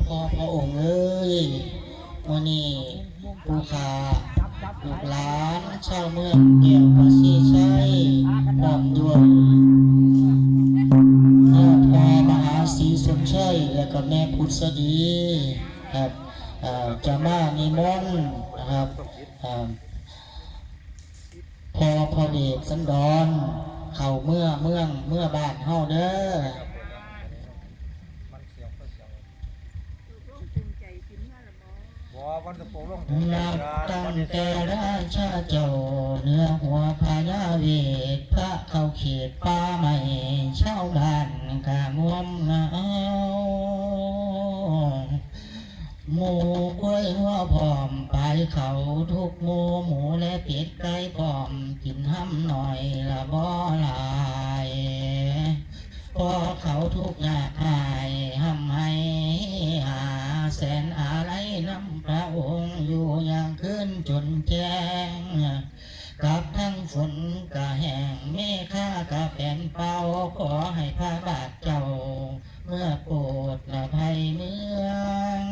ພໍ່ພະອົງເອີຍ, ມື້ນີ້ຜູ້ຂ້າລູກຫຼານຊາວເມືອງແກ້ວປະເສໄຊ ພ້ອມດ້ວຍຍາດພໍ່ມະຫາສີສົນໄຊ ແລະກໍແມ່ພຸດສະດີ ຄັບ ເອີ ຈະມານິມົນ ນະຄັບ ເອີ ພໍ່ພະເວດສັນດອນ ເຂົ້າເມືອເມືອງເມືອບ້ານເຮົາເດີ. ນັບຕັ້ງແຕ່ລາຊາເຈົ້າເໜືອຫົວພະຍາເວດ ພະເຂົ້າເຂດປ່າໄມ້ ຊາວບ້ານກະງວມເຫງົາ ໝູ່ຄວາຍງົວພ້ອມປາຍເຂົ້າທຸກໝູ່ ໝູແລະເປັດໄກ່ພ້ອມກິນຮຳໜ້ອຍລະບໍ່ຫຼາຍ ເພາະເຂົາທຸກຍາກຮ້າຍຮ່ຳໄຫ້ຫາ ແສນອາໄລນຳພະອົງຢູ່ຢ່າງຄືນຈົນແຈ້ງ ກັບທັງຝົນກະແຫ້ງ ເມຄາກະແປນເປົ່າ ຂໍໃຫ້ພະບາດເຈົ້າ ເມືອໂປດລະໄພເມືອງ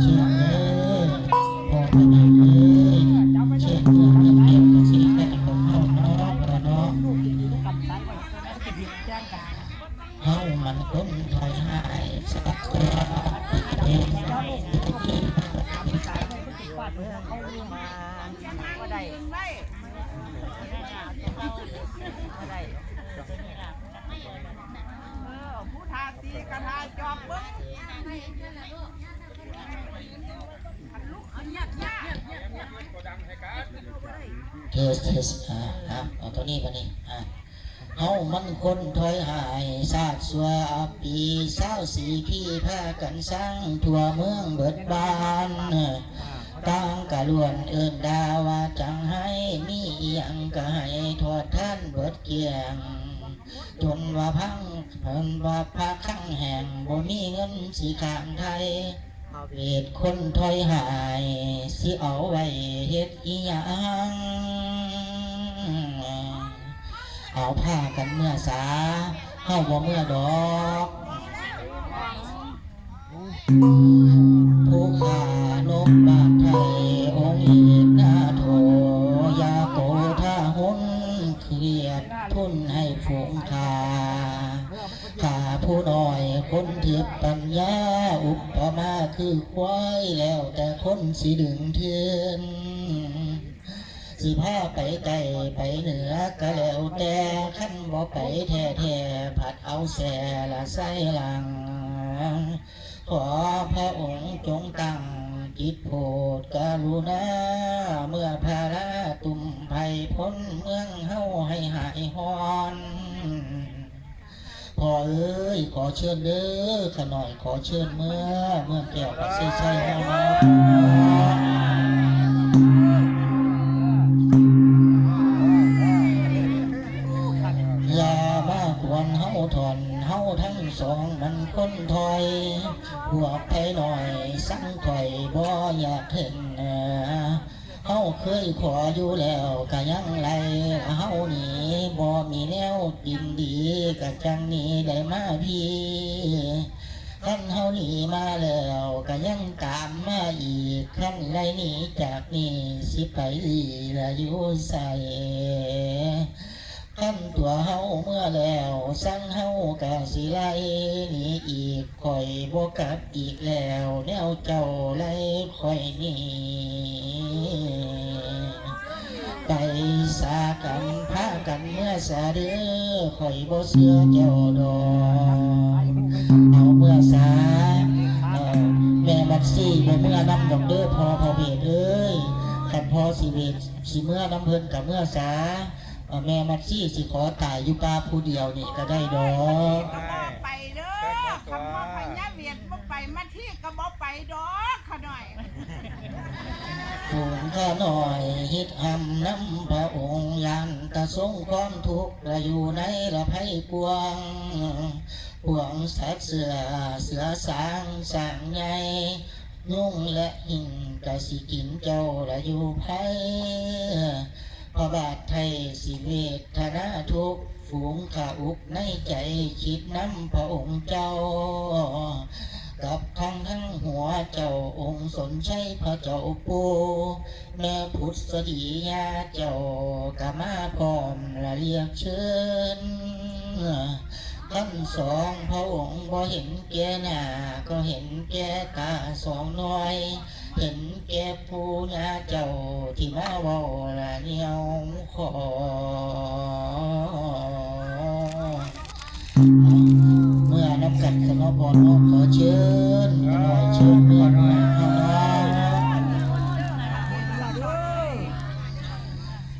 ເຊີນເດີ ພໍ່ພະນາງເອີຍ ເຊີນເມືອນຳແກ້ວກະສີໄຊຂອງເຮົາເນາະ ພໍ່ເນາະ. ເຮົາມັນຄົນຖອຍຮ້າຍ ສັກເທື່ອ ບໍ່ໄດ້ ບໍ່ໄດ້ ເອີ ຜູ້ທາສີກະທາຈອບເບິ່ງ ເທສ ເທສ ອ່າ ເອົາ ເອົາໂຕນີ້ບາດນີ້ ອ່າ ເຮົາມັນຄົນຖອຍຮ້າຍ ຊາດຊົ່ວປີຊາວສີ່ ທີ່ພາກັນສ້າງທົ່ວເມືອງເບິດບ້ານ ຕ່າງກະລ້ວນເອີ້ນດ່າວ່າຈັ່ງໃຫ້ ມີອີ່ຫຍັງກະໃຫ້ທອດທານເບິດກ້ຽງ ຈົນວ່າພັງ ເພິ່ນວ່າພະຄັງແຫ້ງ ບໍ່ມີເງິນຊິຄ້າງໄຖ່ ເວດຄົນຖອຍຮ້າຍ ຊິເອົາໄວ້ເຮັດອີ່ຫຍັງ ເອົາພາກັນເມືອສາ ເຮົາບໍ່ເມືອດອກ ຜູ້ຂ້ານົບບາດໄຖ່ ອົງເອກນາໂທ ຢາໂກທາຮຸນ ຄຽດທຸນໃຫ້ຝູງຂ້າ ຂ້າຜູ້ນ້ອຍຄົນທິບປັນຍາ ອຸປະມາຄືຄວາຍ ແລ້ວແຕ່ຄົນຊິດຶງເທນ ຊິພາໄປໃຕ້ໄປເໜືອກະແລ້ວແຕ່ ຄັນບໍ່ໄປແທ້ໆ ພັດເອົາແສ້ລະໃສ່ຫຼັງ ຂໍພະອົງຈົ່ງຕັ້ງຈິດໂຜດກະລຸນາ ເມືອພາລາຕຸ້ມໄພພົນເມືອງເຮົາໃຫ້ຫາຍຮ້ອນ ພໍ່ເອີຍ ຂໍເຊີນເດີ ຂ້ານ້ອຍຂໍເຊີນເມືອ ເມືອງແກ້ວປະເສໄຊເຮົາເນາະ ຢ່າມາກວນເຮົາທ່ອນ ເຮົາທັງສອງມັນຄົນຖອຍ ພວກໄພນ້ອຍສັງຂ້ອຍບໍ່ຢາກເຫັນ ເຮົາເຄີຍຂໍຢູ່ແລ້ວກະຍັງໄລ່ເຮົາໜີ ບໍ່ມີແນວກິນດີກະຈັ່ງໜີໄດ້ມາພີ້ ຄັນເຮົາໜີມາແລ້ວກະຍັງຕາມມາອີກ ຄັນໄລ່ໜີຈາກນີ້ຊິໄປລີລະຢູ່ໃສ ຄັນຕົວເຮົາເມືອແລ້ວ ສັງເຮົາກະຊິໄລ່ໜີອີກ ຂ້ອຍບໍ່ກັບອີກແລ້ວ ແນວເຈົ້າໄລ່ຂ້ອຍໜີ ໄປສາກັນ ພາກັນເມືອສາເດີ ຂ້ອຍບໍ່ເຊື່ອເຈົ້າດອກ ເອົາເມືອສາ ເອີ ແມ່ມັດຊີບໍ່ເມືອນຳດອກເດີ ພໍ່ພະເວດເອີຍ ຄັນພໍ່ຊິເວດ ຊິເມືອນຳເພິ່ນກະເມືອສາ ເອີ ແມ່ມັດຊີຊິຂໍຕາຍຢູ່ປ່າຜູ້ດຽວນີ້ກະໄດ້ດອກ ກະບໍ່ໄປເດີ ຄຳວ່າພະຍາເວດບໍ່ໄປ ມາທີກະບໍ່ໄປດອກ ຂະນ້ອຍ ຝູງຂ້ານ້ອຍ ເຮັດຮ່ຳນຳພະອົງ ຢ້ານຕາຊົງຄວາມທຸກ ລະຢູ່ໃນລະໄພກວ້າງ ພວກສັດເສືອ ເສືອສາງ ຊ້າງໃຫຍ່ ຍຸງແລະຫິ້ງ ກະຊິກິນເຈົ້າລະຢູ່ໃຜ ພະບາດໄທສິເວທະນາທຸກ ຝູງຄາອຸກໃນໃຈຄິດນຳພະອົງເຈົ້າ ກັບທັງທັງຫົວເຈົ້າອົງສົນໄຊພະເຈົ້າປູ່ ແມ່ພຸດສະດີຍາເຈົ້າກະມາພ້ອມລະລຽກເຊີນ ທັງສອງພະອົງບໍ່ເຫັນແກ່ໜ້າ ກໍເຫັນແກ່ຕາສອງໜ່ວຍ ເຫັນແກ່ປູ່ຍ່າເຈົ້າທີ່ມາເວົ້າລະແນວຂໍ ເມືອນຳກັນຊະເນາະພໍ່ເນາະ ຂໍເຊີນ ຂໍເຊີນເມືອນຳເຮົາເນາະ.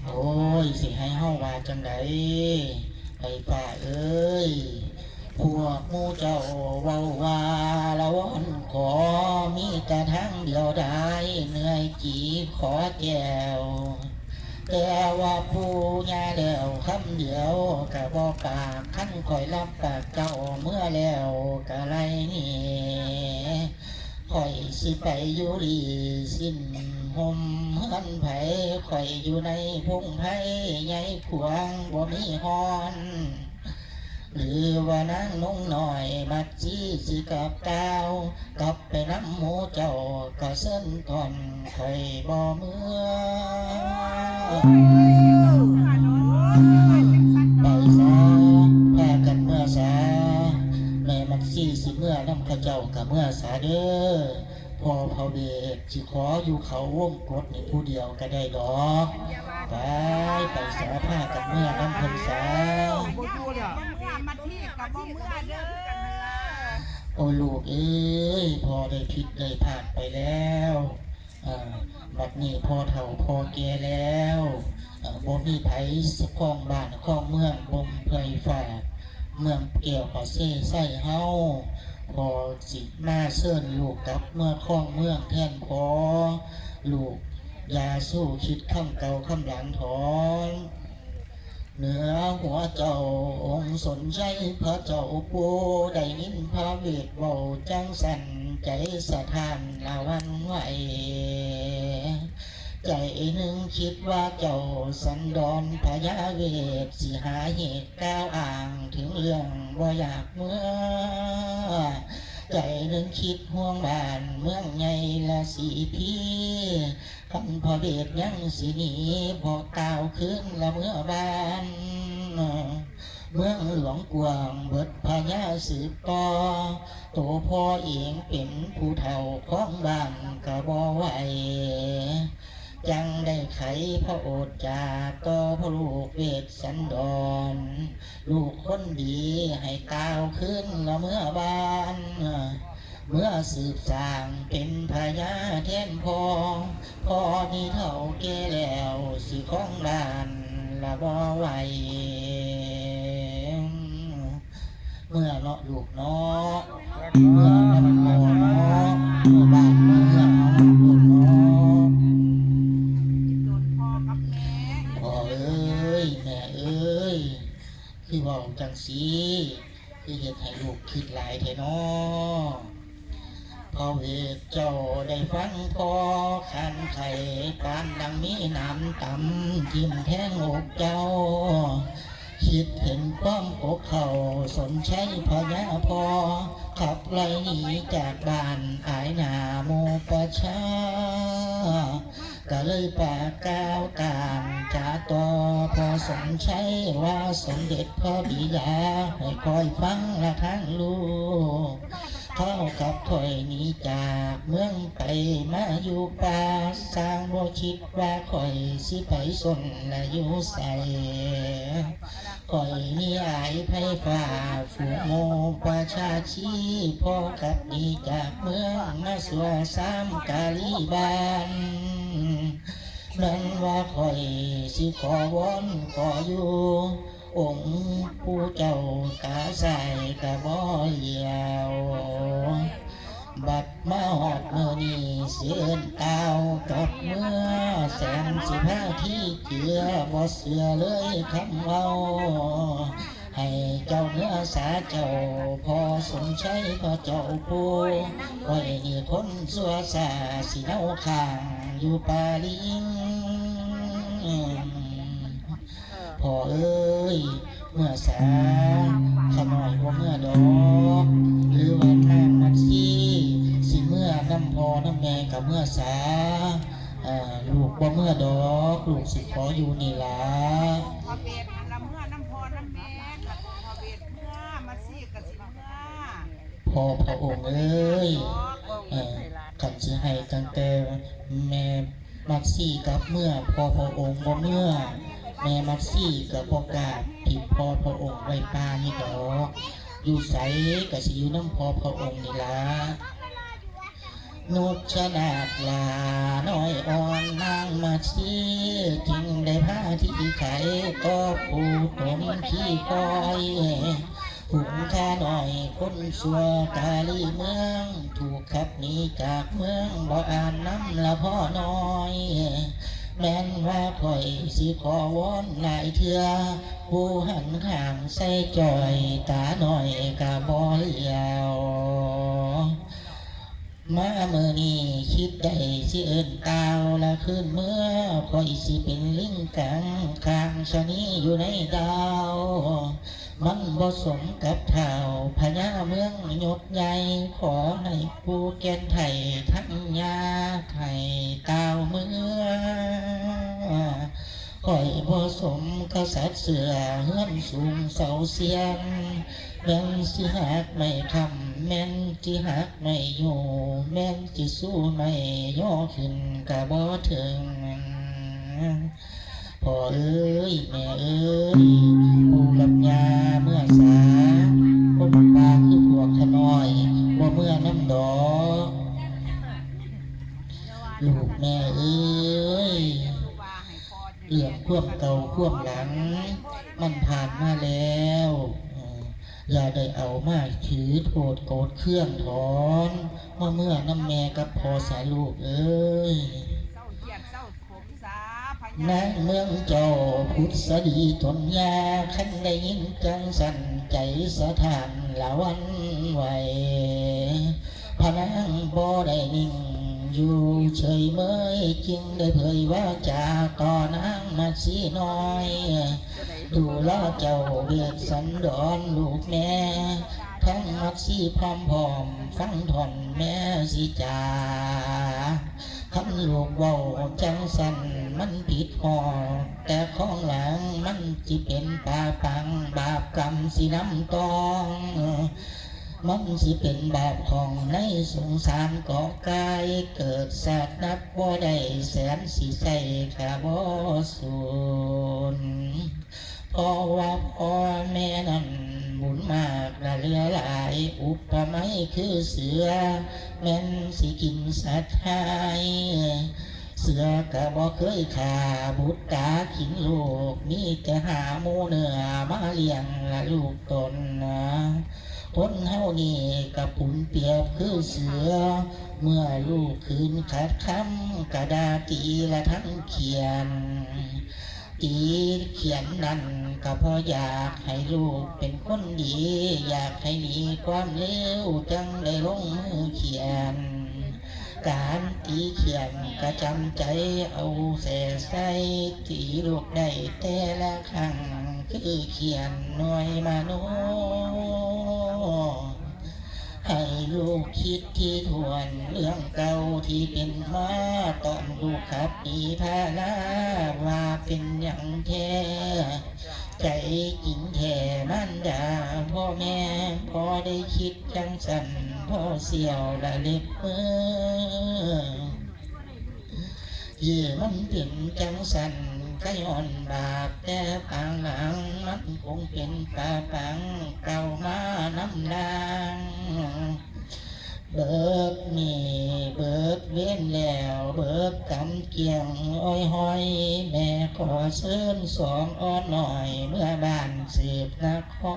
ໂອ້ຍ ຊິໃຫ້ເຮົາວ່າຈັ່ງໃດ ໄອ້ປ້າເອີຍ ພວກໝູ່ເຈົ້າເວົ້າວ່າລະວອນຂໍ ມີແຕ່ທາງດຽວດາຍ ເໜື່ອຍຈີຂໍແກ້ວ ແຕ່ວ່າປູ່ຍ່າແລ້ວຄຳດຽວກະບໍ່ປາກ ຄັນຂ້ອຍຮັບປາກເຈົ້າເມືອແລ້ວກະໄລ່ໜີ ຂ້ອຍຊິໄປຢູ່ລີ້ສິ້ນຮົ່ມເຮືອນໃຜ ຂ້ອຍຢູ່ໃນພົງໄພໃຫຍ່ຂວາງບໍ່ມີຮ້ອນ ຫຼືວ່ານາງນົງນ້ອຍມັດຊີຊິກັບກ່າວ ກັບໄປນຳໝູ່ເຈົ້າກະເຊີນຕ້ອນ ຂ້ອຍບໍ່ເມືອ ໄປສາ ພາກັນເມືອສາ ແມ່ມັດຊີຊິເມືອນຳເຂົາເຈົ້າກະເມືອສາເດີ ພໍ່ພະເວດຊິຂໍຢູ່ເຂົາວົງກົດນີ້ຜູ້ດຽວກະໄດ້ດອກ ໄປ ໄປສາ ພາກັນເມືອນຳເພິ່ນສາ. ໂອ້ ລູກເອີຍ ພໍ່ໄດ້ຜິດໄດ້ພາດໄປແລ້ວ ເອີ ບັດນີ້ພໍ່ເຖົ້າພໍ່ແກ່ແລ້ວ ເອີ ບໍ່ມີໃຜຄອງບ້ານຄອງເມືອງ ບໍ່ມີໃຜຝາກເມືອງແກ້ວປະເຊໄຊເຮົາ ພໍ່ຊິມາເຊີນລູກກັບເມືອຄອງເມືອງແທນພໍ່ ລູກຢ່າສູ້ຄິດຄຳເກົ່າຄຳຫຼັງຖອນ. ເໜືອຫົວເຈົ້າອົງສົນໄຊພະເຈົ້າປູ່ ໄດ້ຍິນພະເວດເວົ້າຈັ່ງຊັ້ນ ໃຈສະທ້ານລະຫວັ່ນໄຫວ ໃຈໜຶ່ງຄິດວ່າເຈົ້າສັນດອນພະຍາເວດ ຊິຫາເຫດກ່າວອ້າງເຖິງເລື່ອງບໍ່ຢາກເມືອ ໃຈໜຶ່ງຄິດຫ່ວງບ້ານເມືອງໃຫຍ່ລະສີພີ ຄັນພະເວດຍັງຊິໜີ ບໍ່ກ່າວຄືນລະເມືອບ້ານ ເມືອງຫຼວງກວ້າງເບິດພະຍາສືບຕໍ່ ໂຕພໍ່ເອງເປັນຜູ້ເຖົ້າຄອງບ້ານກະບໍ່ໄຫວ ຈັ່ງໄດ້ໄຂພະໂອດຈາຕໍ່ພໍ່ລູກເວດສັນດອນ ລູກຄົນດີໃຫ້ກ່າວຄືນລະເມືອບ້ານ ເມືອສືບສ້າງເປັນພະຍາແທນພໍ່ ພໍ່ນີ້ເຖົ້າແກ່ແລ້ວ ຊິຄອງບ້ານລະບໍ່ໄຫວ ເມືອເນາະລູກເນາະ ເມືອນຳພໍ່ເນາະ ເມືອບ້ານເມືອເຮືອນເຮົາເນາະລູກເນາະ. ພໍ່ເອີຍ ແມ່ເອີຍ ຄືເວົ້າຈັ່ງຊີ້ ຄືເຮັດໃຫ້ລູກຄິດຫຼາຍແທ້ນໍ. ພະເວດເຈົ້າໄດ້ຟັງພໍ່ຄານໄຄ ປານດັ່ງມີນ້ຳຕຳຖິ້ມແທງອົກເຈົ້າ ຄິດເຫັນຄວາມກົກເຄົ້າສົນໄຊພະຍາພໍ່ ຂັບໄລ່ໜີຈາກບ້ານອາຍໜ້າໝູ່ປະຊາ ກະເລີຍປາກກ່າວການຈາຕໍ່ພໍ່ສົນໄຊວ່າ ສົມເດັດພໍ່ບິດາ ໃຫ້ຄອຍຟັງລະທາງລູກ ເທົ່າກັບຂ້ອຍໜີຈາກເມືອງໄປມາຢູ່ປ່າ ຊ່າງບໍ່ຄິດວ່າຂ້ອຍຊິໄປສົນລະຢູ່ໃສ ຂ້ອຍມີອາຍໄພຟ້າ ຝູງໝູ່ປະຊາຊີ ພໍກັບໜີຈາກເມືອງມາຊົ່ວສາມກາລີບ້ານ ແມ່ນວ່າຂ້ອຍຊິຂໍວອນຂໍຢູ່ ອົງປູ່ເຈົ້າຕາຊ້າຍກະບໍ່ຫຼຽວ ບັດມາຮອດມື້ນີ້ຊິເອີ້ນກ່າວກັບເມືອ ແສນສິພາທີ່ເຈື່ອ ບໍ່ເຊື່ອເລີຍຄຳເວົ້າ ໃຫ້ເຈົ້າເມືອສາເຈົ້າ ພໍ່ສົນໄຊພະເຈົ້າປູ່ ຂ້ອຍນີ້ຄົນຊົ່ວຊ້າ ຊິເນົາຄ້າງຢູ່ປ່າລິງ ພໍ່ເອີຍ ເມືອສາ ຂ້ານ້ອຍບໍ່ເມືອດອກ ຫຼືວ່ານາງມັດຊີ ຊິເມືອນຳພໍ່ນຳແມ່ກໍເມືອສາ ເອີ ລູກບໍ່ເມືອດອກ ລູກຊິຂໍຢູ່ນີ້ລະ. ພໍ່ເບດຫັ້ນລະເມືອນຳພໍ່ນຳແມ່ ຄັນພໍ່ເບດເມືອ ມັດຊີກໍຊິເມືອ. ພໍ່ພະອົງເອີຍ ເອີ ຄັນຊິໃຫ້ຕັ້ງແຕ່ແມ່ມັດຊີກັບເມືອ ພໍ່ພະອົງບໍ່ເມືອ ແມ່ມັດຊີກໍບໍ່ກ້າຖິ້ມພໍ່ພະອົງໄວ້ປ່ານີ້ດອກ ຢູ່ໃສກໍຊິຢູ່ນຳພໍ່ພະອົງນີ້ລະ. ນຸດຊະນາດຫຼ້ານ້ອຍອ່ອນນາງມາຊີ ຈຶ່ງໄດ້ພາທີ່ໄຂກໍຜູ້ຕົນທີ່ຄອຍ ຫຸງຂ້ານ້ອຍຄົນຊົ່ວກາລີເມືອງ ຖືກຂັບໜີຈາກເມືອງບໍ່ອ່ານນຳລະພໍ່ນ້ອຍ ແມ່ນວ່າຂ້ອຍຊິຂໍວອນຫຼາຍເທື່ອ ຜູ້ຫັນຂ້າງໃສ່ຈ່ອຍຕານ້ອຍກະບໍ່ຫຼຽວ. ມາມື້ນີ້ຄິດໄດ້ຊິເອີ້ນກ່າວລະຄືນເມືອ ຂ້ອຍຊິເປັນລິງກັງຄ້າງຊະນີຢູ່ໃນດາວ ມັນບໍ່ສົມກັບທ້າວພະຍາເມືອງຍົດໃຫຍ່ ຂໍໃຫ້ຜູ້ແກ່ນໄຖ່ທັງຍາໃຫ້ຕ່າວເມືອ ຂ້ອຍບໍ່ສົມກະສັດເສື້ອເຮືອນສູງເສົາຊຽນ ແມ່ນຊິຫັກໄມ້ຄ້ຳ ແມ່ນຊິຫັກໄມ້ໂຍ ແມ່ນຊິຊູໄມ້ຍໍຂຶ້ນກະບໍ່ເຖິງ. ພໍ່ເອີຍ ແມ່ເອີຍ ປູ່ກັບຍ່າເມືອສາ ຄົນປ່າຄືພວກຂ້ານ້ອຍ ບໍ່ເມືອນຳດອກ ລູກແມ່ເອີຍ. ເລື່ອງຄວາມເກົ່າຄວາມຫຼັງ ມັນຜ່ານມາແລ້ວ ເອີ ຢ່າໄດ້ເອົາມາຖືໂທດໂກດເຄືອງຖອນ ມາເມືອນຳແມ່ກັບພໍ່ສາລູກເອີຍ. ນາງເມືອງເຈົ້າພຸດສະດີຕົນຍາ ຄັນໄດ້ຍິນຈັ່ງຊັ້ນໃຈສະທ້ານລະຫວັ່ນໄຫວ ພະນາງບໍ່ໄດ້ນິ່ງຢູ່ເສີຍເມີຍ ຈຶ່ງໄດ້ເຜີຍວາຈາຕໍ່ນາງມາຊີນ້ອຍ ດູລະເຈົ້າເວດສັນດອນລູກແມ່ ທັງມາຊີພ້ອມພ້ອມ ຟັງທ່ອນແມ່ຊິຈາ ຄັນລູກເວົ້າຈັ່ງຊັ້ນມັນຜິດຮອດ ແຕ່ຂອງຫຼັງມັນຊິເປັນປາປັງ ບາບກຳຊິນຳຕ້ອງ ມັນຊິເປັນບາບຂອງໃນສົງສານເກາະກາຍ ເກີດຊາດນັບບໍ່ໄດ້ ແສນຊິໃຊ້ກະບໍ່ສູນ ເພາະວ່າພໍ່ແມ່ນັ້ນບຸນມາກລະເຫຼືອຫຼາຍ ອຸປະໄມຄືເສືອ ແມ່ນຊິກິນສັດຮ້າຍ ເສືອກະບໍ່ເຄີຍຂ້າບຸດຕາກິນລູກ ມີແຕ່ຫາໝູເນື້ອມາລ້ຽງລະລູກຕົນນະ. ຄົນເຮົານີ້ກະປຸນປຽບຄືເສືອ ເມື່ອລູກຂືນຂັດຄຳ ກະດ່າຕີລະທັງຂຽນ ຕີຂຽນນັ້ນກະເພາະຢາກໃຫ້ລູກເປັນຄົນດີ ຢາກໃຫ້ໜີຄວາມເລວ ຈັ່ງໄດ້ລົງມືຂຽນ ການຕີຂຽນກະຈຳໃຈເອົາແສໃສ່ ຕີລູກໄດ້ແຕ່ລະຄັ້ງ ຄືຂຽນໜ່ວຍມະໂນ ໃຫ້ລູກຄິດທີ່ຖ້ວນເລື່ອງເກົ່າທີ່ເປັນມາ ຕອນລູກຂັບໜີພາລາ ວ່າເປັນຫຍັງແທ້ ໃຈຈິງແທ້ມານດາພໍ່ແມ່ ບໍ່ໄດ້ຄິດຈັ່ງຊັ້ນ ພໍ່ສ່ຽວລະເລັບມື ທີ່ມັນເປັນຈັ່ງຊັ້ນ ກະຍ້ອນບາບແຕ່ປາງຫຼັງ ມັນຄົງເປັນປາປັງເກົ່າມານຳນາງ ເບິດໜີ້ເບິດເວນແລ້ວ ເບິດກຳກ້ຽງອ້ອຍຫ້ອຍ ແມ່ຂໍເຊີນສອງອ້ອນນ້ອຍ ເມືອບ້ານສືບນະ ຄອ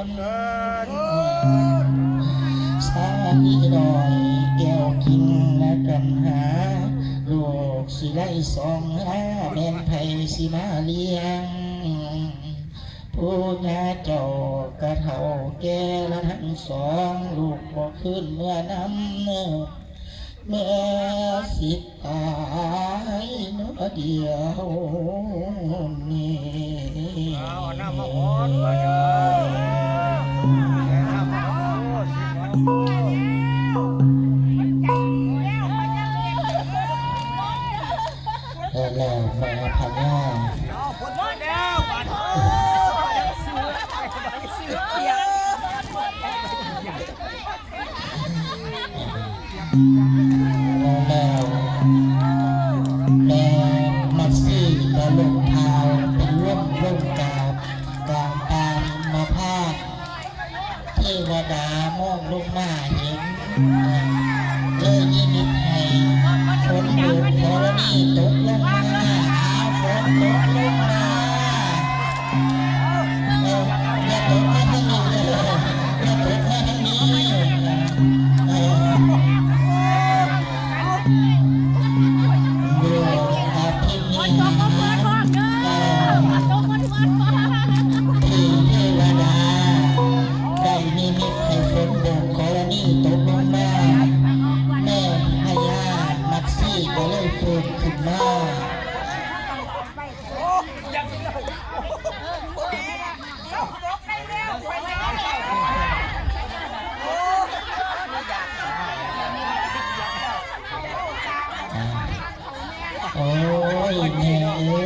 ນ ສາລີນ້ອຍແກ້ວກິ່ງລະກັນຫາ ລູກຊິໄລ່ສອງຫາ ແມ່ນໃຜຊິມາລ້ຽງ ຜູ້ຍ່າເຈົ້າກະເຖົ້າແກ່ລະທັງສອງ ລູກບໍ່ຄືນເມືອນຳ ແມ່ສິຕາຍໜ້ອຍດຽວນີ້ ເອົານ້ຳມາໂອນມາເດີ ແລ້ວແມ່ພະຍາ ແລ້ວແມ່ມັດຊີກໍລົງເທົ້າເປັນລົມລົງກາບກາງປ່າຫິມມະພານ ເທວະດາມອງລົງມາເຫັນ ເລີຍນິມິດໃຫ້ຝົນໂບກທໍລະນີຕົກລົງມາ ອ້າວ ຝົນຕົກລົງມາ. ເອີ ຢ່າຕົກມາທາງນີ້ເດີ ຢ່າຕົກມາທາງນີ້ ເອີ ໂດຍອະພິນິຫານ ເອີ ທີ່ເທວະດາໄດ້ນິມິດໃຫ້ຝົນໂບກທໍລະນີຕົກລົງມາ ແມ່ພະຍາມັດຊີກໍເລີຍຟື້ນຂຶ້ນມາ. ໂອ້ຍ ແມ່ເອີ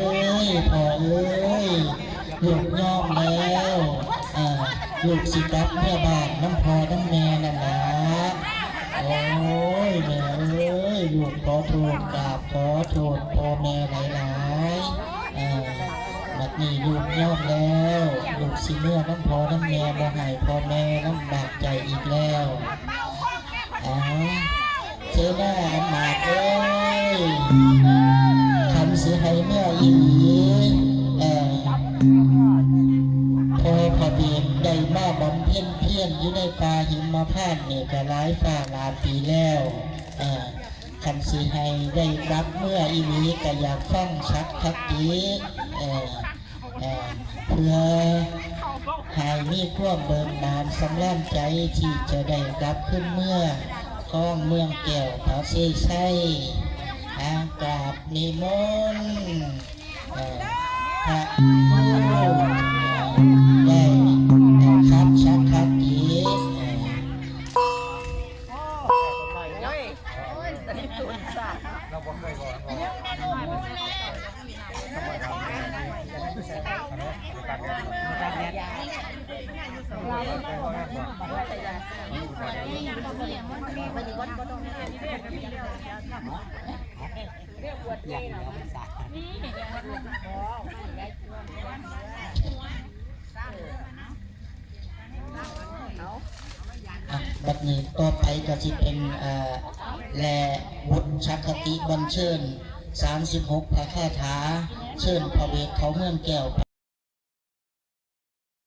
ຍ ພໍ່ເອີຍ ລູກຍອມແລ້ວ ເອີ ລູກຊິກັບເມືອບ້ານນຳພໍ່ນຳແມ່ນັ້ນລະ. ໂອ້ຍ ແມ່ເອີຍ ລູກຂໍໂທດ ກາບຂໍໂທດພໍ່ແມ່ຫຼາຍໆ ເອີ ບັດນີ້ລູກຍອມແລ້ວ ລູກຊິເມືອນຳພໍ່ນຳແມ່ ບໍ່ໃຫ້ພໍ່ແມ່ລຳບາກໃຈອີກແລ້ວ. ອາ ເສນາອຳມາດເອີຍ ຄັນຊິໃຫ້ເມືອອີ່ຫຼີ ເອີ ພໍ່ພະເບດໄດ້ມາບຳເພັນພຽນຢູ່ໃນປ່າຫິມມະພານນີ້ກໍຫຼາຍຟ້າຫຼາຍປີແລ້ວ ເອີ ຄັນຊິໃຫ້ໄດ້ກັບເມືອອີ່ຫຼີ ກໍຢາກຟັງສັກຄະຕິ ເອີ ເອີ ເພື່ອໃຫ້ມີຄວາມເບີກບານສຳລານໃຈ ທີ່ຈະໄດ້ກັບຄືນເມືອຄອງເມືອງແກ້ວພະເຊໄຊ. ອາ ກາບນິມົນ ເອີ ພະຄູ ເອີ ໄດ້ ເອີ ຄັດສັກຄະຕິ ເອີ. ອ່ະ ບັດນີ້ຕໍ່ໄປກໍຊິເປັນ ເອີ ແລວຸດສັກຄະຕິບັນເຊີນ ສາມສິບຫົກ ພະຄາຖາ ເຊີນພະເວດເຂົ້າເມືອງແກ້ວ.